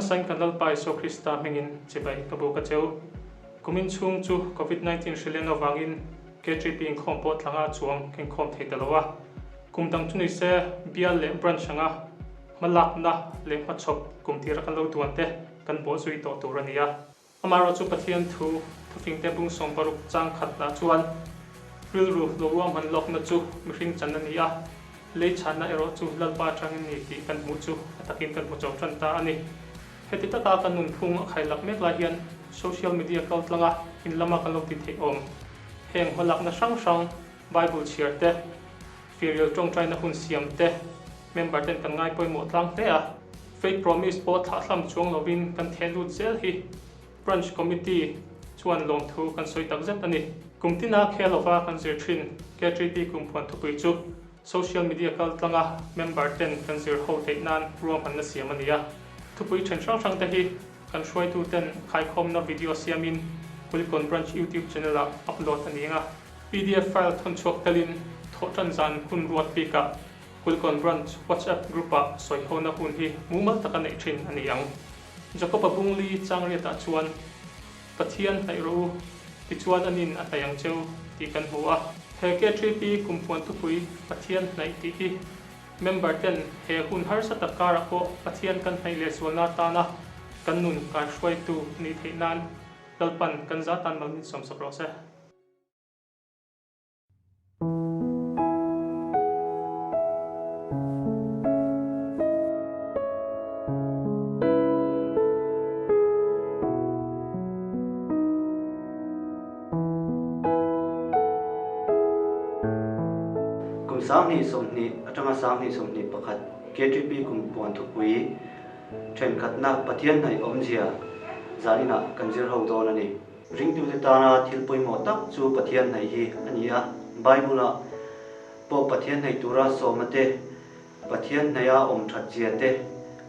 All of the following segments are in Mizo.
Hmasain kan Lalpa Isua Krista hmingin chibai ka buk a cheu. Kumin chhung chu Covid 19 hrileng avangin KTP inkhawm pawh tlanga chuang ka inkhawm thei ta lo a. Kum dang chu nise bial leh branch anga hmalakna leh hmachhawp kum tira kan lo duan te kan bawhzui tawh tur a ni a. Amaherawhchu Pathian thu thufingte bung 60 chang khatna chuan rilru lo ruahman lawkna chu mihring chan a ni a, lei chhanna erawh chu Lalpa atangin ni tih kan hmuh chu a takin kan hmu chho tan ta a ni. Heti taka kan nunphung a khailak mek lai hian social media kal tlanga in lama kan lo ti theih awm. Heng hmalakna hrang hrang, Bible chhiar te, firial tawngtaina hun siam te, member ten kan ngai pawimawh tlang hle a. Faith Promise pawh thlahhlam chuang lovin kan theh lut zel hi Branch Committee chuan lawmthu kan sawi tak zet a ni. Kum tina khel lova kan zir thin KTP Kumphuan thupui chu social media kal tlanga member ten kan zir ho theih nan ruahmanna siam a ni a. Thupui then hrang hrang te hi kan hruaitu ten khaikhawmna video siamin Kulikawn Branch YouTube channel ah upload a ni ang a. Pdf file thawn chhuak telin thawhtan zan hun ruat bikah Kulikawn Branch WhatsApp group-ah sawihona hun hi mumal taka neih thin a ni ang. Jakob-a bungli changriatah chuan, Pathian hnaih rawh u, tichuan anin a hnaih ang cheu, tih kan hmu a. He KTP kumpuan thupui Pathian hnaih tih hi member ten he hun harsa tak karah pawh Pathian kan hnaih lehzualna atana kan nun kaihruaitu nih theih nan Lalpan kan za tan mal min sawmsak rawh se. Kum 2020 atanga 2021 KTP kum puan thupui thenkhatna Pathian hnaih awmzia zaninah kan zir ho dawn a ni. Ringtute tana thil pawimawh tak chu Pathian hnaih hi a ni a. Bible-ah pawh Pathian hnaih tura sawma te, Pathian hnaiha awm that zia te,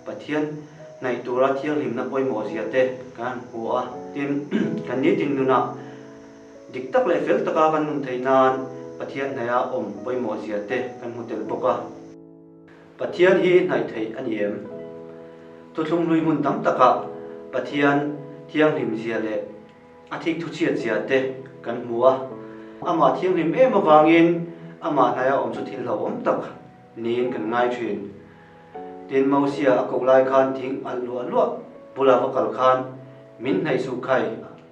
Pathian hnaih tura thianghlimna pawimawh zia te kan han hmu a. Tin, kan nitin nunah dik tak leh fel taka kan nun theih nan Pathian hnaiha awm pawimawh zia te kan hmu tel bawk a. Pathian hi hnaih theih a ni em? Thuthlung hlui hmun tam takah Pathian thianghlim zia leh a thik thuchhiat zia te kan hmu a. Amah thianghlim em avangin amah hnaiha awm chu thil hlauhawm tak niin kan ngai thin. Tin, Mosia a koh lai khan thing alh luah luah bula va kal khan min hnaih suh khai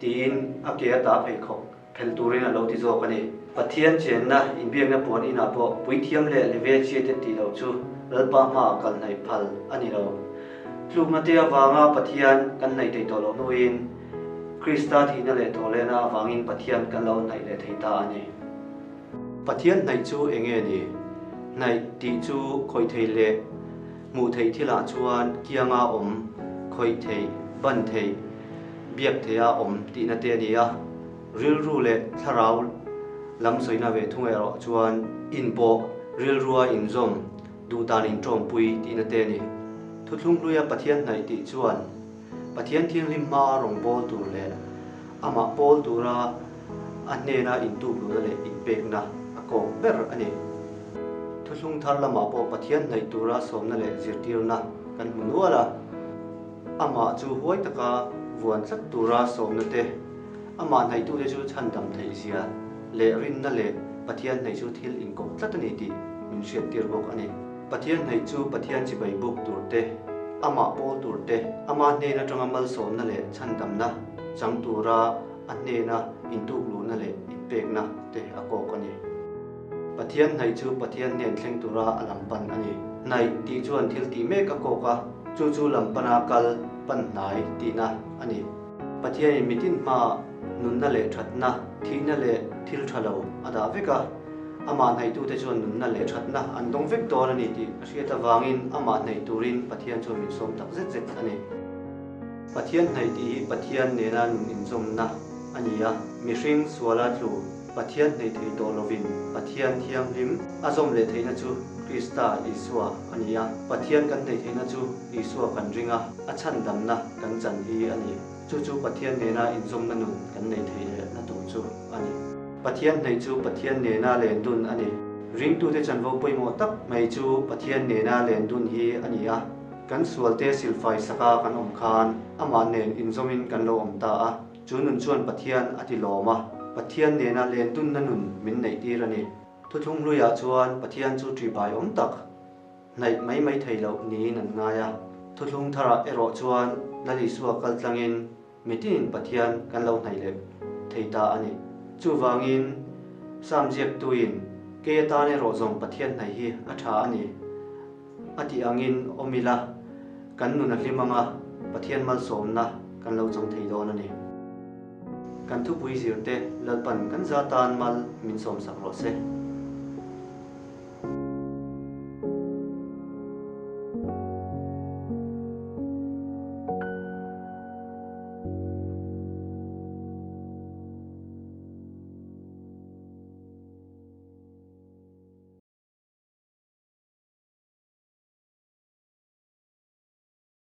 tiin a ke a ta pheikhawk Phel turin a lo ti zawk a ni. Pathian chenna inbiakna puan inah pawh puithiam leh Levia chiate tih loh chu Lalpa hmaah kal hnaih phal a ni lo. Tlukna te avanga Pathian kan hnaih thei tawh loh hnuin Krista thihna leh thawhlehna avangin Pathian kan lo hnaih leh thei ta a ni. Pathian hnaih chu eng nge ni? Hnaih tih chu khawih thei leh hmuh theih thilah chuan kianga awm, khawih theih, ban theih, biak theiha awm tihna te a ni a. Rilru leh thlarau lam sawina ve thung erawh chuan inpawh, rilrua inzawm, duhdan inṭawmpui tihna te a ni. Thuthlung hluia Pathian hnaih tih chuan Pathian thianghlim hmaa rawngbâwl tur leh amah pâwl tura a hnena intukluhna leh inpekna a kawk ber a ni. Thuthlung thar lamah pawh Pathian hnaih tura sawmna leh zirtirna kan hmu nual a. Amah chu huai taka vuan tlat tura sawmna te, amah hnaihtute chu chhandam theih zia leh rinna leh Pathian hnaih chu thil inkawp tlat a ni tih min hriattir bawk a ni. Pathian hnaih chu Pathian chibai buk tur te, amah pawl tur te, ama hnen atanga malsawmna leh chhandamna chang tura a hnena intukluhna leh inpekna te a kawk a ni. Pathian hnaih chu Pathian hnen thleng tura a lam pan a ni. Hnaih tih chuan thil tih mek a kawk a, chu chu lam pana kal pan hnai tihna a ni. Pathianin mitin hmaah nunna leh thatna, thihna leh thil tha lo a dah vek a, amah hnaihtute chuan nunna leh thatna an dawng vek dawn a ni tih a hriat avangin amah hnaih turin Pathian chuan min sawm tak zet zet a ni. Pathian hnaih tih hi Pathian nena nun inzawmna a ni a, mihring suala tlu Pathian hnaih thei tawh lovin Pathian thianghlim a zawm leh theihna chu Krista Isua a ni a, Pathian kan hnaih theihna chu Isua kan ring a, a chhandamna kan chan hi a ni. Chu chu Pathian nena inzawmna nun kan neih theih lehna tur chu a ni. Pathian hnaih chu Pathian nena len dun a ni. Ringtute chanvo pawimawh tak mai chu Pathian nena len dun hi a ni a. Kan sualte silfai saka kan awm khan amah nen inzawmin kan lo awm ta a, chu nun chuan Pathian a ti lawm a, Pathian nena lendunna nun min neihtir a ni. Thuthlung hluiah chuan Pathian chu ṭihbai awm tak, hnaih mai mai thei loh niin an ngai a. Thuthlung tharah erawh chuan Lal Isua kal tlangin mitinin Pathian kan lo hnaih leh thei ta a ni. Chuvangin, Psalm ziaktuin, Kei atan erawh zawng Pathian hnaih hi a ṭha a ni, a tih angin awm ila, kan nun a hlim anga Pathian malsawmna kan lo chang thei dawn a ni. Kan thupui zirte Lalpan kan za tan mal min sawmsak rawh se.